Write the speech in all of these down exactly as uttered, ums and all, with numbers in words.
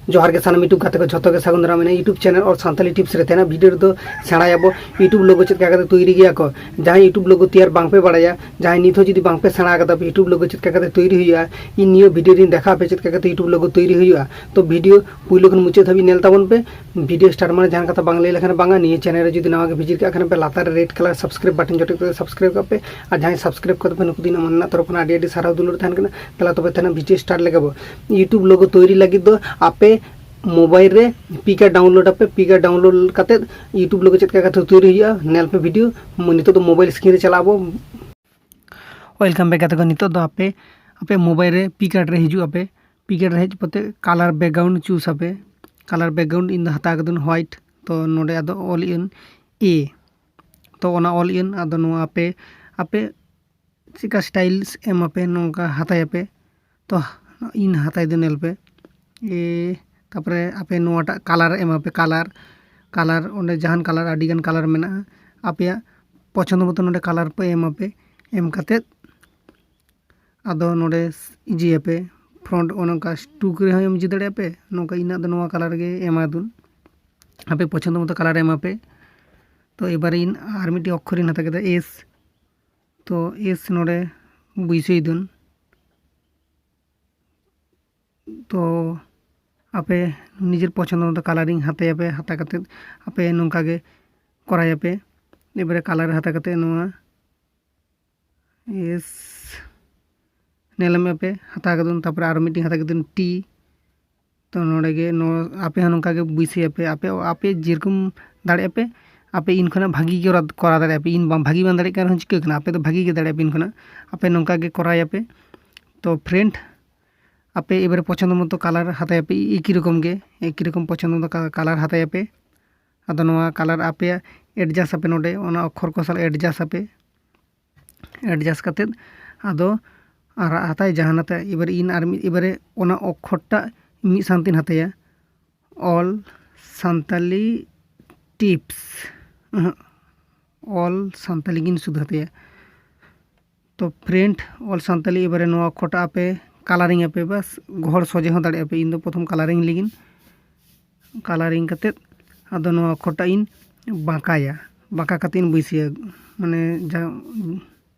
ᱡᱚᱦᱟᱨ ᱜᱮ ᱥᱟᱱᱟᱢ YouTube ᱜᱟᱛᱮ ᱠᱚ ᱡᱷᱚᱛᱚ ᱜᱮ ᱥᱟᱹᱜᱩᱱ ᱫᱟᱨᱟᱢ᱾ ᱢᱮᱱᱟᱜᱼᱟ YouTube channel All Santali Tips ᱨᱮ᱾ ᱛᱮᱦᱮᱧᱟᱜ video ᱨᱮᱫᱚ ᱥᱮᱬᱟᱭᱟᱵᱚ YouTube logo ᱪᱮᱫ ᱞᱮᱠᱟ ᱠᱟᱛᱮ ᱛᱳᱭᱨᱤ ᱜᱮᱭᱟ ᱠᱚ᱾ ᱡᱟᱦᱟᱸᱭ YouTube logo ᱛᱮᱭᱟᱨ ᱵᱟᱝ ᱯᱮ ᱵᱟᱲᱟᱭᱟ, ᱡᱟᱦᱟᱸᱭ ᱱᱤᱛ ᱦᱚᱸ ᱡᱩᱫᱤ ᱵᱟᱝ ᱯᱮ ᱥᱮᱬᱟ ᱟᱠᱟᱫᱟ YouTube logo ᱪᱮᱫ ᱞᱮᱠᱟ ᱠᱟᱛᱮ ᱛᱳᱭᱨᱤ ᱦᱩᱭᱩᱜᱼᱟ, ᱤᱧ ᱱᱤᱭᱟᱹ video ᱨᱤᱧ ᱫᱮᱠᱷᱟᱣ ᱟᱯᱮ ᱪᱮᱫ ᱞᱮᱠᱟ ᱠᱟᱛᱮ YouTube logo ᱛᱳᱭᱨᱤ ᱦᱩᱭᱩᱜᱼᱟ᱾ ᱛᱚ video ᱯᱩᱭᱞᱩ ᱠᱷᱚᱱ ᱢᱩᱪᱟᱹᱫ ᱫᱷᱟᱹᱵᱤᱡ ᱧᱮᱞ ᱛᱟᱵᱚᱱ ᱯᱮ᱾ Video start ᱢᱟᱱᱮ ᱡᱟᱦᱟᱱ ᱠᱟᱛᱷᱟ ᱵᱟᱝ ᱞᱟᱹᱭ ᱞᱮᱠᱷᱟᱱ ᱵᱟᱝᱟ᱾ ᱱᱤᱭᱟᱹ channel ᱨᱮ ᱡᱩᱫᱤ ᱱᱟᱣᱟ ᱜᱮ visit ᱠᱟᱜ ᱠᱷᱟᱱ ᱯᱮ, ᱞᱟᱛᱟᱨ ᱨᱮ red colour subscribe button ᱡᱚᱴᱮᱫ ᱠᱟᱛᱮ subscribe ᱠᱟᱜ ᱯᱮ᱾ ᱟᱨ ᱡᱟᱦᱟᱸᱭ subscribe ᱠᱟᱛᱮ ᱯᱮ, ᱱᱩᱠᱩ ᱫᱚ ᱤᱧᱟᱹᱜ ᱢᱚᱱ ᱨᱮᱱᱟᱜ ᱛᱚᱨᱚᱯ ᱠᱷᱚᱱ ᱟᱹᱰᱤ ᱟᱹᱰᱤ ᱥᱟᱨᱦᱟᱣ ᱫᱩᱞᱟᱹᱲ ᱛᱟᱦᱮᱱ ᱠᱟᱱᱟ᱾ ᱛᱟᱦᱞᱮ ᱛᱚᱵᱮ ᱛᱮᱦᱮᱧᱟᱜ video start ᱞᱮᱜᱮ ᱵᱚ᱾ YouTube logo ᱛᱳᱭᱨᱤ ᱞᱟᱹᱜᱤᱫ ᱫᱚ ᱟᱯᱮ mobile ᱨᱮ PiCAD download ᱟᱯᱮ᱾ PiCAD download ᱠᱟᱛᱮ YouTube logo ᱪᱮᱫ ᱞᱮᱠᱟ ᱠᱟᱛᱮ ᱛᱳᱭᱨᱤ ᱦᱩᱭᱩᱜᱼᱟ, ᱧᱮᱞ ᱯᱮ video᱾ ᱱᱤᱛᱚᱜ ᱫᱚ mobile screen ᱨᱮ ᱪᱟᱞᱟᱜ ᱟᱵᱚ᱾ Welcome back ᱜᱟᱛᱮ ᱠᱚ᱾ ᱱᱤᱛᱚᱜ ᱫᱚ ᱟᱯᱮ, ᱟᱯᱮ mobile ᱨᱮ PiCAD ᱨᱮ ᱦᱤᱡᱩᱜ ᱟᱯᱮ᱾ PiCAD ᱨᱮ ᱦᱮᱡ ᱠᱟᱛᱮ colour background choose ᱟᱯᱮ᱾ Colour background ᱤᱧ ᱫᱚ ᱦᱟᱛᱟᱣ ᱠᱟᱹᱫᱟᱹᱧ white᱾ ᱛᱚ ᱱᱚᱰᱮ ᱟᱫᱚ ᱚᱞ ᱤᱧ A᱾ ᱛᱚ ᱚᱱᱟ ᱚᱞ ᱤᱧ ᱟᱫᱚ ᱱᱚᱣᱟ ᱟᱯᱮ, ᱟᱯᱮ ᱪᱮᱫᱠᱟ styles ᱮᱢ ᱟᱯᱮ, ᱱᱚᱝᱠᱟ ᱦᱟᱛᱟᱭ ᱟᱯᱮ᱾ ᱛᱚ ᱤᱧ ᱦᱟᱛᱟᱭ ᱫᱚ ᱧᱮᱞ ᱯᱮ, A᱾ ᱛᱟᱯᱚᱨᱮ ᱟᱯᱮ ᱱᱚᱣᱟᱴᱟᱜ colour ᱮᱢ ᱟᱯᱮ, colour, colour ᱚᱸᱰᱮ ᱡᱟᱦᱟᱱ colour, ᱟᱹᱰᱤᱜᱟᱱ colour ᱢᱮᱱᱟᱜᱼᱟ᱾ ᱟᱯᱮᱭᱟᱜ ᱯᱚᱪᱷᱚᱱᱫᱚ ᱢᱚᱛᱚ ᱱᱚᱰᱮ colour ᱯᱮ ᱮᱢ ᱟᱯᱮ᱾ ᱮᱢ ᱠᱟᱛᱮᱫ ᱟᱫᱚ ᱱᱚᱰᱮ ᱤᱡᱤᱭᱟᱯᱮ, front ᱚᱱᱮ ᱚᱱᱠᱟ stroke ᱨᱮᱦᱚᱸ ᱮᱢ ᱤᱡᱤ ᱫᱟᱲᱮᱭᱟᱜᱼᱟ ᱯᱮ᱾ ᱱᱚᱝᱠᱟ ᱤᱧᱟᱹᱜ ᱫᱚ ᱱᱚᱣᱟ colour ᱜᱮ ᱮᱢᱟᱫᱩᱱ᱾ ᱟᱯᱮ ᱯᱚᱪᱷᱚᱱᱫᱚ ᱢᱚᱛᱚ colour ᱮᱢᱟ ᱯᱮ᱾ ᱛᱚ ᱮᱵᱟᱨ ᱤᱧ ᱟᱨ ᱢᱤᱫᱴᱤᱡ ᱚᱠᱠᱷᱚᱨ ᱤᱧ ᱦᱟᱛᱟᱣ ᱠᱮᱫᱟ, S᱾ ᱛᱚ S ᱱᱚᱰᱮ ᱵᱟᱹᱭᱥᱟᱹᱣ ᱫᱩᱱ᱾ ᱛᱚ ᱟᱯᱮ ᱱᱤᱡᱮᱨ ᱯᱚᱪᱷᱚᱱᱫᱚ ᱢᱚᱛᱚ colour ᱤᱧ ᱦᱟᱛᱟᱭᱟᱯᱮ, ᱦᱟᱛᱟᱣ ᱠᱟᱛᱮᱫ ᱟᱯᱮ ᱱᱚᱝᱠᱟ ᱜᱮ ᱠᱚᱨᱟᱭᱟᱯᱮ᱾ ᱮᱵᱟᱨᱮ colour ᱦᱟᱛᱟᱣ ᱠᱟᱛᱮᱫ ᱱᱚᱣᱟ S ᱧᱮᱞ ᱢᱮ ᱯᱮ, ᱦᱟᱛᱟᱣ ᱠᱮᱫᱟᱢ, ᱛᱟᱨᱯᱚᱨᱮ ᱟᱨᱚ ᱢᱤᱫᱴᱮᱱ ᱦᱟᱛᱟᱣ ᱠᱮᱫᱟᱢ T᱾ ᱛᱚ ᱱᱚᱰᱮ ᱜᱮ ᱱᱚᱣᱟ ᱟᱯᱮ ᱦᱚᱸ ᱱᱚᱝᱠᱟ ᱜᱮ ᱵᱟᱹᱭᱥᱟᱹᱭ ᱟᱯᱮ, ᱟᱯᱮ, ᱟᱯᱮ ᱡᱮᱨᱚᱠᱚᱢ ᱫᱟᱲᱮᱭᱟᱜ ᱟᱯᱮ, ᱟᱯᱮ ᱤᱧ ᱠᱷᱚᱱᱟᱜ ᱵᱷᱟᱹᱜᱤ ᱜᱮ ᱠᱚᱨᱟᱣ, ᱠᱚᱨᱟᱣ ᱫᱟᱲᱮᱭᱟᱜ ᱟᱯᱮ᱾ ᱤᱧ ᱵᱟᱝ ᱵᱷᱟᱹᱜᱤ ᱵᱟᱝ ᱫᱟᱲᱮᱭᱟᱜ ᱠᱟᱱ ᱨᱮᱦᱚᱸ ᱪᱤᱠᱟᱹᱜ ᱠᱟᱱᱟ, ᱟᱯᱮ ᱫᱚ ᱵᱷᱟᱹᱜᱤ ᱜᱮ ᱫᱟᱲᱮᱭᱟᱜ ᱟᱯᱮ ᱤᱧ ᱠᱷᱚᱱᱟᱜ᱾ ᱟᱯᱮ ᱱᱚᱝᱠᱟ ᱜᱮ ᱠᱚᱨᱟᱣ ᱟᱯᱮ᱾ ᱛᱚ friend, ᱟᱯᱮ ᱮᱵᱟᱨᱮ ᱯᱚᱪᱷᱚᱱᱫᱚ ᱢᱚᱛᱚ colour ᱦᱟᱛᱟᱭ ᱟᱯᱮ, ᱮᱠᱤ ᱨᱚᱠᱚᱢ ᱜᱮ, ᱮᱠᱤ ᱨᱚᱠᱚᱢ ᱯᱚᱪᱷᱚᱱᱫᱚ ᱢᱚᱛᱚ ᱠᱟ-, colour ᱦᱟᱛᱟᱭ ᱟᱯᱮ᱾ ᱟᱫᱚ ᱱᱚᱣᱟ colour ᱟᱯᱮᱭᱟᱜ adjust ᱟᱯᱮ, ᱱᱚᱰᱮ ᱚᱱᱟ ᱚᱠᱠᱷᱚᱨ ᱠᱚ ᱥᱟᱞᱟᱜ adjust ᱟᱯᱮ᱾ Adjust ᱠᱟᱛᱮᱫ ᱟᱫᱚ ᱟᱨᱟᱜ ᱦᱟᱛᱟᱭ, ᱡᱟᱦᱟᱱ ᱦᱟᱛᱟᱭ, ᱮᱵᱟᱨᱮ ᱤᱧ ᱟᱨ ᱢᱤᱫ, ᱮᱵᱟᱨᱮ ᱚᱱᱟ ᱚᱠᱠᱷᱚᱨᱴᱟᱜ ᱢᱤᱫ ᱥᱟᱶᱛᱮᱧ ᱦᱟᱛᱟᱭᱟ, All Santali Tips᱾ ᱚᱦᱚᱸᱜ, All Santali ᱜᱤᱧ ᱥᱩᱫᱷᱩ ᱦᱟᱛᱟᱭᱟ᱾ ᱛᱚ friend, All Santali, ᱮᱵᱟᱨᱮ ᱱᱚᱣᱟ ᱚᱠᱠᱷᱚᱨᱴᱟᱜ ᱟᱯᱮ ᱠᱟᱞᱟᱨᱤᱝ ᱟᱯᱮ ᱵᱟ ᱜᱚᱦᱚᱲ ᱥᱚᱡᱷᱮ ᱦᱚᱸ ᱫᱟᱲᱮᱭᱟᱜᱼᱟ ᱯᱮ᱾ ᱤᱧ ᱫᱚ ᱯᱨᱚᱛᱷᱚᱢ ᱠᱟᱞᱟᱨᱤᱝ ᱞᱟᱹᱜᱤᱫ, ᱠᱟᱞᱟᱨᱤᱝ ᱠᱟᱛᱮᱫ ᱟᱫᱚ ᱱᱚᱣᱟ ᱚᱠᱠᱷᱚᱨᱴᱟᱜ ᱤᱧ ᱵᱟᱸᱠᱟᱭᱟ, ᱵᱟᱸᱠᱟ ᱠᱟᱛᱮᱫ ᱤᱧ ᱵᱟᱹᱭᱥᱟᱹᱭᱟ, ᱢᱟᱱᱮ ᱡᱟᱦᱟᱸ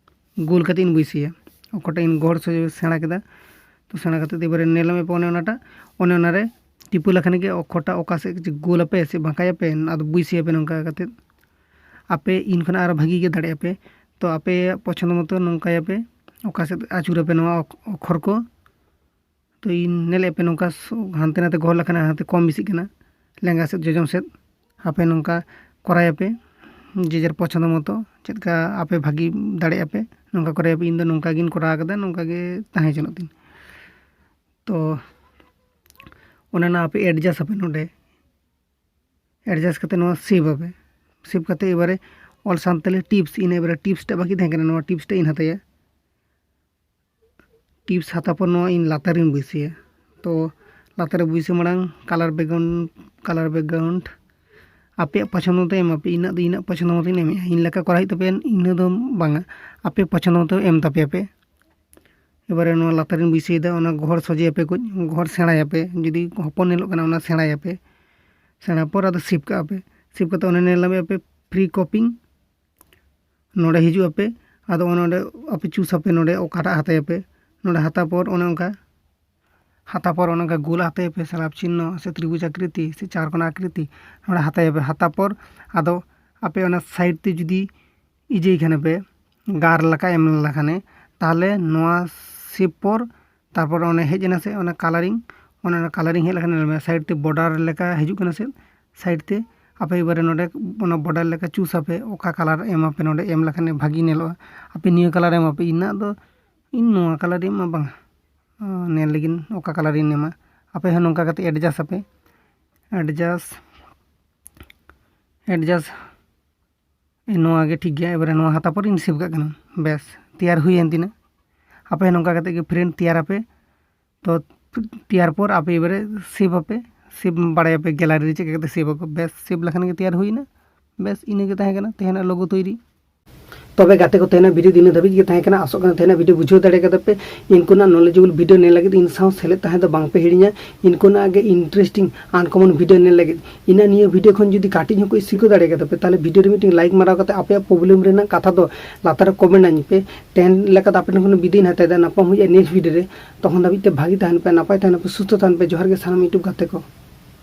ᱜᱳᱞ ᱠᱟᱛᱮᱫ ᱤᱧ ᱵᱟᱹᱭᱥᱟᱹᱭᱟ᱾ ᱚᱠᱠᱷᱚᱨᱴᱟᱜ ᱤᱧ ᱜᱚᱦᱚᱲ ᱥᱚᱡᱷᱮ ᱥᱮᱬᱟ ᱠᱮᱫᱟ᱾ ᱛᱚ ᱥᱮᱬᱟ ᱠᱟᱛᱮᱫ ᱮᱵᱟᱨᱮ ᱧᱮᱞ ᱢᱮ ᱚᱱᱮ ᱚᱱᱟᱴᱟᱜ, ᱚᱱᱮ ᱚᱱᱟᱨᱮ ᱴᱤᱯᱟᱹ ᱞᱮᱠᱷᱟᱱ ᱜᱮ ᱚᱠᱠᱷᱚᱨᱴᱟᱜ ᱚᱠᱟ ᱥᱮᱫ ᱜᱳᱞ ᱟᱯᱮ ᱥᱮ ᱵᱟᱸᱠᱟᱭᱟᱯᱮ, ᱟᱫᱚ ᱵᱟᱹᱭᱥᱟᱹᱭᱟᱯᱮ ᱱᱚᱝᱠᱟ ᱠᱟᱛᱮᱫ᱾ ᱟᱯᱮ ᱤᱧ ᱠᱷᱚᱱᱟᱜ ᱟᱨᱚ ᱵᱷᱟᱹᱜᱤ ᱜᱮ ᱫᱟᱲᱮᱭᱟᱜᱼᱟ ᱯᱮ᱾ ᱛᱚ ᱟᱯᱮᱭᱟᱜ ᱯᱚᱪᱷᱚᱱᱫᱚ ᱢᱚᱛᱚ ᱱᱚᱝᱠᱟᱭᱟᱯᱮ, ᱚᱠᱟ ᱥᱮᱫ ᱟᱹᱪᱩᱨᱟᱯᱮ ᱱᱚᱣᱟ ᱚᱠ-, ᱚᱠᱠᱷᱚᱨ ᱠᱚ᱾ ᱛᱚ ᱤᱧ ᱧᱮᱞᱮᱫ ᱯᱮ ᱱᱚᱝᱠᱟ ᱥ-, ᱦᱟᱱᱛᱮ ᱱᱟᱛᱮ ᱜᱚᱦᱚᱲ ᱞᱮᱠᱷᱟᱱ ᱦᱟᱱᱛᱮ ᱠᱚᱢ ᱵᱮᱥᱤᱜ ᱠᱟᱱᱟ, ᱞᱮᱸᱜᱟ ᱥᱮᱫ ᱡᱚᱡᱚᱢ ᱥᱮᱫ᱾ ᱟᱯᱮ ᱱᱚᱝᱠᱟ ᱠᱚᱨᱟᱭᱟᱯᱮ, ᱡᱮ ᱡᱟᱨ ᱯᱚᱪᱷᱚᱱᱫᱚ ᱢᱚᱛᱚ ᱪᱮᱫ ᱞᱮᱠᱟ ᱟᱯᱮ ᱵᱷᱟᱹᱜᱤ ᱫᱟᱲᱮᱭᱟᱜᱼᱟ ᱯᱮ, ᱱᱚᱝᱠᱟ ᱠᱚᱨᱟᱭᱟᱯᱮ᱾ ᱤᱧ ᱫᱚ ᱱᱚᱝᱠᱟ ᱜᱤᱧ ᱠᱚᱨᱟᱣ ᱠᱟᱫᱟ, ᱱᱚᱝᱠᱟ ᱜᱮ ᱛᱟᱦᱮᱸ ᱦᱚᱪᱚᱱᱚᱜ ᱛᱤᱧ᱾ ᱛᱚ ᱚᱱᱟ ᱱᱟ ᱟᱯᱮ ᱮᱰᱡᱟᱥᱴ ᱟᱯᱮ ᱱᱚᱰᱮ, ᱮᱰᱡᱟᱥᱴ ᱠᱟᱛᱮ ᱱᱚᱣᱟ ᱥᱮᱵᱷ ᱟᱯᱮ᱾ ᱥᱮᱵᱷ ᱠᱟᱛᱮ ᱮᱵᱟᱨᱮ ᱚᱞ ᱥᱟᱱᱛᱟᱲᱤ ᱴᱤᱯᱥ, ᱤᱱᱟᱹ ᱮᱵᱟᱨᱮ ᱴᱤᱯᱥ ᱴᱟᱜ ᱵᱟᱹᱠᱤ ᱛᱟᱦᱮᱸ ᱠᱟᱱᱟ, ᱱᱚᱣᱟ ᱴᱤᱯᱥ ᱴᱟᱜ ᱤᱧ ᱦᱟᱛᱟᱭᱟ᱾ ᱴᱤᱯᱥ ᱦᱟᱛᱟᱣ ᱯᱚᱨ ᱱᱚᱣᱟ ᱤᱧ ᱞᱟᱛᱟᱨᱤᱧ ᱵᱟᱹᱭᱥᱟᱹᱭᱟ᱾ ᱛᱚ ᱞᱟᱛᱟᱨ ᱨᱮ ᱵᱟᱹᱭᱥᱟᱹᱣ ᱢᱟᱲᱟᱝ ᱠᱟᱞᱟᱨ ᱵᱮᱠᱜᱨᱟᱣᱩᱱᱰ, ᱠᱟᱞᱟᱨ ᱵᱮᱠᱜᱨᱟᱣᱩᱱᱰ ᱟᱯᱮᱭᱟᱜ ᱯᱚᱪᱷᱚᱱᱫᱚ ᱢᱚᱛᱚ ᱮᱢᱟᱯᱮ, ᱤᱱᱟᱹᱜ ᱫᱚ ᱤᱱᱟᱹᱜ ᱯᱚᱪᱷᱚᱱᱫᱚ ᱢᱚᱛᱚᱧ ᱮᱢᱮᱜᱼᱟ᱾ ᱤᱧ ᱞᱮᱠᱟ ᱠᱚᱨᱟᱣ ᱦᱩᱭᱩᱜ ᱛᱟᱯᱮᱭᱟ, ᱤᱱᱟᱹ ᱫᱚ ᱵᱟᱝᱟ, ᱟᱯᱮ ᱯᱚᱪᱷᱚᱱᱫᱚ ᱢᱚᱛᱚ ᱮᱢ ᱛᱟᱯᱮᱭᱟᱯᱮ᱾ ᱮᱵᱟᱨᱮ ᱱᱚᱣᱟ ᱞᱟᱛᱟᱨᱤᱧ ᱵᱟᱹᱭᱥᱟᱹᱣᱮᱫᱟ, ᱚᱱᱟ ᱜᱚᱦᱚᱲ ᱥᱚᱡᱷᱮᱭᱟᱯᱮ ᱠᱟᱹᱡ, ᱜᱚᱦᱚᱲ ᱥᱮᱬᱟᱭᱟᱯᱮ, ᱡᱩᱫᱤ ᱦᱚᱯᱚᱱ ᱧᱮᱞᱚᱜ ᱠᱟᱱᱟ ᱚᱱᱟ ᱥᱮᱬᱟᱭᱟᱯᱮ᱾ ᱥᱮᱬᱟ ᱯᱚᱨ ᱟᱫᱚ ᱥᱮᱵᱷ ᱠᱟᱜᱼᱟ ᱯᱮ᱾ ᱥᱮᱵᱷ ᱠᱟᱛᱮ ᱚᱱᱮ ᱧᱮᱞ ᱧᱟᱢᱮᱫᱼᱟ ᱯᱮ ᱯᱷᱨᱤ ᱠᱚᱯᱤᱝ, ᱱᱚᱰᱮ ᱦᱤᱡᱩᱜ ᱟᱯᱮ, ᱟᱫᱚ ᱚᱱᱮ ᱚᱸᱰᱮ ᱟᱯᱮ ᱪᱩᱡᱽ ᱟᱯᱮ ᱱᱚᱰᱮ ᱚᱠᱟᱴᱟᱜ ᱦᱟᱛᱟᱭᱟᱯᱮ᱾ ᱱᱚᱰᱮ ᱦᱟᱛᱟᱣ ᱯᱚᱨ ᱚᱱᱮ ᱚᱱᱠᱟ, ᱦᱟᱛᱟᱣ ᱯᱚᱨ ᱚᱱᱮ ᱚᱱᱠᱟ ᱜᱳᱞ ᱦᱟᱛᱟᱭᱟᱯᱮ, ᱥᱟᱞᱟᱵ ᱪᱤᱱᱦᱚ ᱥᱮ ᱛᱨᱤᱵᱷᱩᱡᱽ ᱟᱠᱨᱤᱛᱤ ᱥᱮ ᱪᱟᱨ ᱠᱚᱱᱟ ᱟᱠᱨᱤᱛᱤ, ᱱᱚᱰᱮ ᱦᱟᱛᱟᱭᱟᱯᱮ᱾ ᱦᱟᱛᱟᱣ ᱯᱚᱨ ᱟᱫᱚ ᱟᱯᱮ ᱚᱱᱟ ᱥᱟᱭᱤᱰ ᱛᱮ ᱡᱩᱫᱤ ᱤᱡᱟᱹᱭ ᱠᱷᱟᱱᱮ ᱯᱮ, ᱜᱟᱨ ᱞᱮᱠᱟ ᱮᱢ ᱞᱮᱠᱷᱟᱱᱮ, ᱛᱟᱦᱚᱞᱮ ᱱᱚᱣᱟ ᱥᱮᱵᱷ ᱯᱚᱨ ᱛᱟᱨᱯᱚᱨ ᱚᱱᱮ ᱦᱮᱡ ᱮᱱᱟ ᱥᱮ ᱚᱱᱟ ᱠᱟᱞᱟᱨᱤᱝ, ᱚᱱᱮ ᱚᱱᱟ ᱠᱟᱞᱟᱨᱤᱝ ᱦᱮᱡ ᱞᱮᱠᱷᱟᱱ ᱧᱮᱞ ᱢᱮ ᱥᱟᱭᱤᱰ ᱛᱮ ᱵᱚᱰᱟᱨ ᱞᱮᱠᱟ ᱦᱤᱡᱩᱜ ᱠᱟᱱᱟ ᱥᱮ, ᱥᱟᱭᱤᱰ ᱛᱮ ᱟᱯᱮ ᱮᱵᱟᱨᱮ ᱱᱚᱰᱮ ᱚᱱᱟ ᱵᱚᱰᱟᱨ ᱞᱮᱠᱟ ᱪᱩᱡᱽ ᱟᱯᱮ, ᱚᱠᱟ ᱠᱟᱞᱟᱨ ᱮᱢᱟᱯᱮ, ᱱᱚᱰᱮ ᱮᱢ ᱞᱮᱠᱷᱟᱱ ᱵᱷᱟᱹᱜᱤ ᱧᱮᱞᱚᱜᱼᱟ᱾ ᱟᱯᱮ ᱱᱤᱭᱟᱹ ᱠᱟᱞᱟᱨ ᱮᱢᱟᱯᱮ, ᱤᱧᱟᱹᱜ ᱫᱚ ᱤᱧ ᱱᱚᱣᱟ ᱠᱟᱞᱟᱨ ᱮᱢᱟ ᱵᱟᱝᱟ, ᱧᱮᱞ ᱞᱟᱹᱜᱤᱫ ᱚᱠᱟ ᱠᱟᱞᱟᱨ ᱤᱧ ᱮᱢᱟ᱾ ᱟᱯᱮ ᱦᱚᱸ ᱱᱚᱝᱠᱟ ᱠᱟᱛᱮ ᱮᱰᱡᱟᱥᱴ ᱟᱯᱮ, ᱮᱰᱡᱟᱥᱴ, ᱮᱰᱡᱟᱥᱴ ᱱᱚᱣᱟ ᱜᱮ ᱴᱷᱤᱠ ᱜᱮᱭᱟ᱾ ᱮᱵᱟᱨᱮ ᱱᱚᱣᱟ ᱦᱟᱛᱟᱣ ᱯᱚᱨ ᱤᱧ ᱥᱮᱵᱷ ᱠᱟᱜ ᱠᱟᱱᱟ᱾ ᱵᱮᱥ, ᱛᱮᱭᱟᱨ ᱦᱩᱭᱮᱱ ᱛᱤᱧᱟᱹ᱾ ᱟᱯᱮ ᱱᱚᱝᱠᱟ ᱠᱟᱛᱮ ᱜᱮ ᱯᱷᱨᱮᱱᱰ ᱛᱮᱭᱟᱨ ᱟᱯᱮ᱾ ᱛᱚ ᱛᱮᱭᱟᱨ ᱯᱚᱨ ᱟᱯᱮ ᱮᱵᱟᱨᱮ ᱥᱮᱵᱷ ᱟᱯᱮ, ᱥᱮᱵᱷ ᱵᱟᱲᱟᱭᱟᱯᱮ ᱜᱮᱞᱟᱨᱤ ᱨᱮ ᱪᱮᱫ ᱞᱮᱠᱟ ᱠᱟᱛᱮ ᱥᱮᱵᱷ ᱟᱠᱚ᱾ ᱵᱮᱥ, ᱥᱮᱵᱷ ᱞᱮᱠᱷᱟᱱ ᱜᱮ ᱛᱮᱭᱟᱨ ᱦᱩᱭᱱᱟ᱾ ᱵᱮᱥ, ᱤᱱᱟᱹ ᱜᱮ ᱛᱟᱦᱮᱸ ᱠᱟᱱᱟ ᱛᱮᱦᱮᱧᱟᱜ ᱞᱳᱜᱳ ᱛᱳᱭᱨᱤ᱾ ᱛᱚᱵᱮ ᱜᱟᱛᱮ ᱠᱚ, ᱛᱮᱦᱮᱧᱟᱜ video ᱫᱚ ᱤᱱᱟᱹ ᱫᱷᱟᱹᱵᱤᱡ ᱜᱮ ᱛᱟᱦᱮᱸ ᱠᱟᱱᱟ᱾ ᱟᱥᱚᱜ ᱠᱟᱱᱟ ᱛᱮᱦᱮᱧᱟᱜ video ᱵᱩᱡᱷᱟᱹᱣ ᱫᱟᱲᱮ ᱠᱟᱫᱟ ᱯᱮ᱾ ᱤᱱᱠᱩᱱᱟᱜ knowledgeable video ᱧᱮᱞ ᱞᱟᱹᱜᱤᱫ ᱤᱧ ᱥᱟᱶ ᱥᱮᱞᱮᱫ ᱛᱟᱦᱮᱸ ᱫᱚ ᱵᱟᱝ ᱯᱮ ᱦᱤᱲᱤᱧᱟ᱾ ᱤᱱᱠᱩᱱᱟᱜ ᱜᱮ interesting uncommon video ᱧᱮᱞ ᱞᱟᱹᱜᱤᱫ, ᱤᱱᱟᱹ ᱱᱤᱭᱟᱹ video ᱠᱷᱚᱱ ᱡᱩᱫᱤ ᱠᱟᱹᱴᱤᱡ ᱦᱚᱸ ᱠᱚ ᱥᱤᱠᱷᱟᱹᱣ ᱫᱟᱲᱮ ᱠᱟᱫᱟ ᱯᱮ, ᱛᱟᱦᱞᱮ video ᱨᱮ ᱢᱤᱫᱴᱮᱱ like ᱢᱟᱨᱟᱣ ᱠᱟᱛᱮ ᱟᱯᱮᱭᱟᱜ problem ᱨᱮᱱᱟᱜ ᱠᱟᱛᱷᱟ ᱫᱚ ᱞᱟᱛᱟᱨ ᱨᱮ comment ᱟᱹᱧ ᱯᱮ᱾ ᱛᱮᱦᱮᱧ ᱞᱮᱠᱟ ᱫᱚ ᱟᱯᱮ ᱴᱷᱮᱱ ᱠᱷᱚᱱ ᱵᱤᱫᱟᱹᱭ ᱤᱧ ᱦᱟᱛᱟᱣ ᱮᱫᱟ᱾ ᱧᱟᱯᱟᱢ ᱦᱩᱭᱩᱜᱼᱟ next video ᱨᱮ᱾ ᱛᱚᱠᱷᱚᱱ ᱫᱷᱟᱹᱵᱤᱡ ᱛᱮ ᱵᱷᱟᱹᱜᱤ ᱛᱟᱦᱮᱱ ᱯᱮ, ᱱᱟᱯᱟᱭ ᱛᱟᱦᱮᱱ ᱯᱮ, ᱥᱩᱥᱛᱷᱚ ᱛᱟᱦᱮᱱ ᱯᱮ᱾ ᱡᱚᱦᱟᱨ ᱜᱮ ᱥᱟᱱᱟᱢ YouTube ᱜᱟᱛᱮ ᱠᱚ᱾